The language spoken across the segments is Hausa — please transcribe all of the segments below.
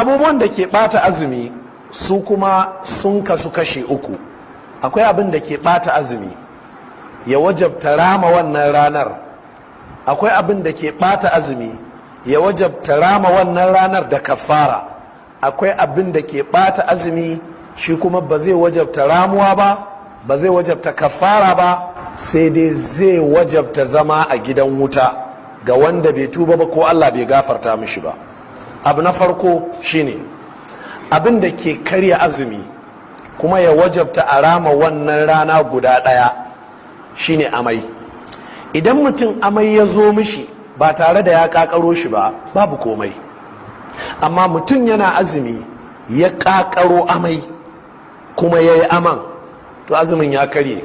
Abubuwan da ke bata azumi su kuma sun kasu kashi uku. Akwai abin da ke bata azumi ya wajabta rama wannan ranar. Akwai abin da ke bata azumi ya wajabta rama wannan ranar da kafara. Akwai abin da ke bata azumi shi kuma ba zai wajabta ramuwa ba, ba zai wajabta kafara ba, sai dai zai wajabta zama a gidan wuta ga wanda bai tuba ba ko Allah bai gafarta mishi ba. Abu na farko shine abin da ke karya azumi kuma ya wajabta a rama wannan rana guda ɗaya, shine amai. Idan mutum amai ya zo mishi ba tare da ya kakaro shi ba, babu komai. Amma mutum yana azumi ya kakaro amai kuma ya yi aman, to azumin ya karye.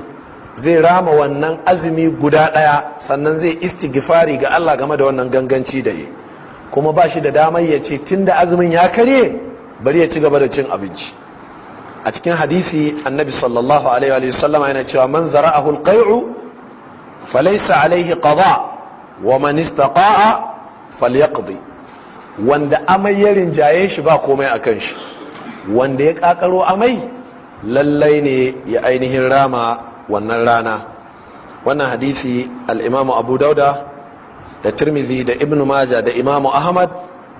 Zai rama wannan azumi guda ɗaya, sannan zai istighfari ga Allah game da wannan ganganci da yi. Kuma ba shi da damar ya ce tunda azumin ya karye bari ya ci gaba da cin abinci. A cikin hadisi, Annabi sallallahu alaihi wa sallam yana cewa: "Man zara'ahu alqai'u falaysa alaihi qada, wa man istaqa'a falyaqdi." Wanda amai ya rinjaye shi, ba komai akan shi. Wanda ya kakaro amai, lallai ne ya ainihin rama wannan rana. Wannan hadisi, al-Imamu Abu Dauda da Tirmidhi da Ibn Maja da Imamu Ahmad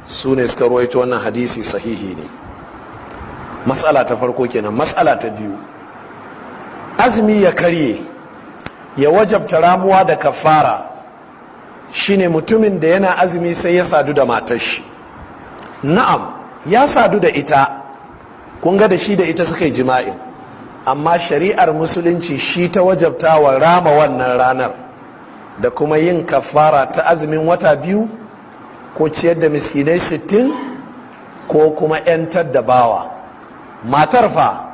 su ne suka ruwaito wannan hadisi, sahihi ne. Matsala ta farko kenan. Matsala ta biyu, azumi ya karye ya wajabta ramuwa da kafara, shine mutumin da yana azumi sai ya sadu da matar shi. Na'am, ya sadu da ita, kun ga da shi da ita suka yi jima'in, amma shari'ar Musulunci shi ta wajabta wa rama wannan ranar da kuma yin kafara ta azumin wata 2, ko ciyar da miskinai 60, ko kuma 'yantar da bawa. Matar fa,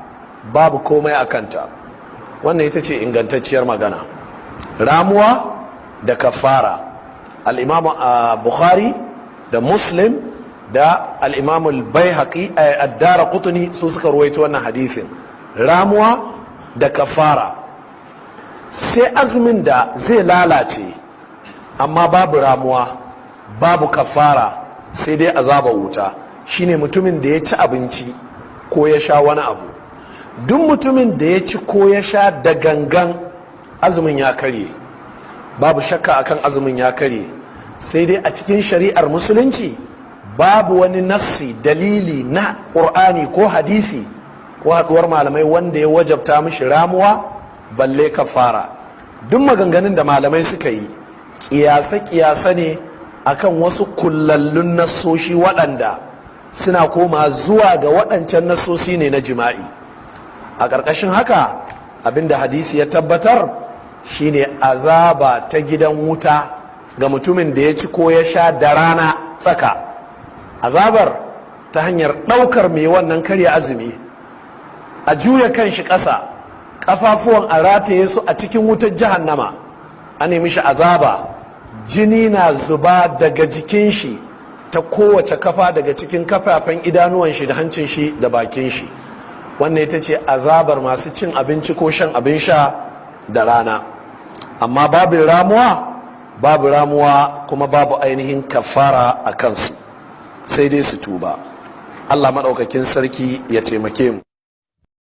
babu komai a kanta. Wannan ita ce ingantacciyar magana, ramuwa da kafara. Al'imamu Bukhari da Muslim da Al'imamu Al-Baihaqi, Ad-Daraqutni su suka ruwaito wannan hadisin, ramuwa da kafara. Sai azumin da zai lalace amma babu ramuwa, babu kafara, sai dai azaba wuta, shine mutumin da ya ci abinci ko ya sha wani abu. Duk mutumin da ya ci ko ya sha da gangan, azumin ya karye, babu shakka akan azumin ya karye. Sai dai a cikin shari'ar Musulunci babu wani nassi, dalili na Ƙur'ani ko hadisi ko haɗuwar malamai wanda ya wajabta mishi ramuwa balle kafara. Duk maganganun da malamai suka yi ƙiyasa-ƙiyasa ne akan wasu kullallun nassoshi waɗanda suna koma zuwa ga waɗancan nassosi ne na jima'i. A ƙarƙashin haka, abinda hadisi ya tabbatar shine azaba ta gidan wuta ga mutumin da ya ci ko ya sha da rana tsaka. Azabar ta hanyar ɗaukar mai wannan karya azumi, a juya kan shi ƙasa, ƙafafuwan a rataye su a cikin wutar jahannama, a nemi shi azaba, jini na zuba daga jikin shi ta kowace kafa daga cikin kafafen idanuwan shi da hancin shi da bakin shi. Wannan ita ce azabar masu cin abinci ko shan abin sha da rana. Amma babu ramuwa, babu ramuwa kuma babu ainihin kafara a kansu, sai dai su tuba. Allah maɗaukakin sarki ya taimake mu.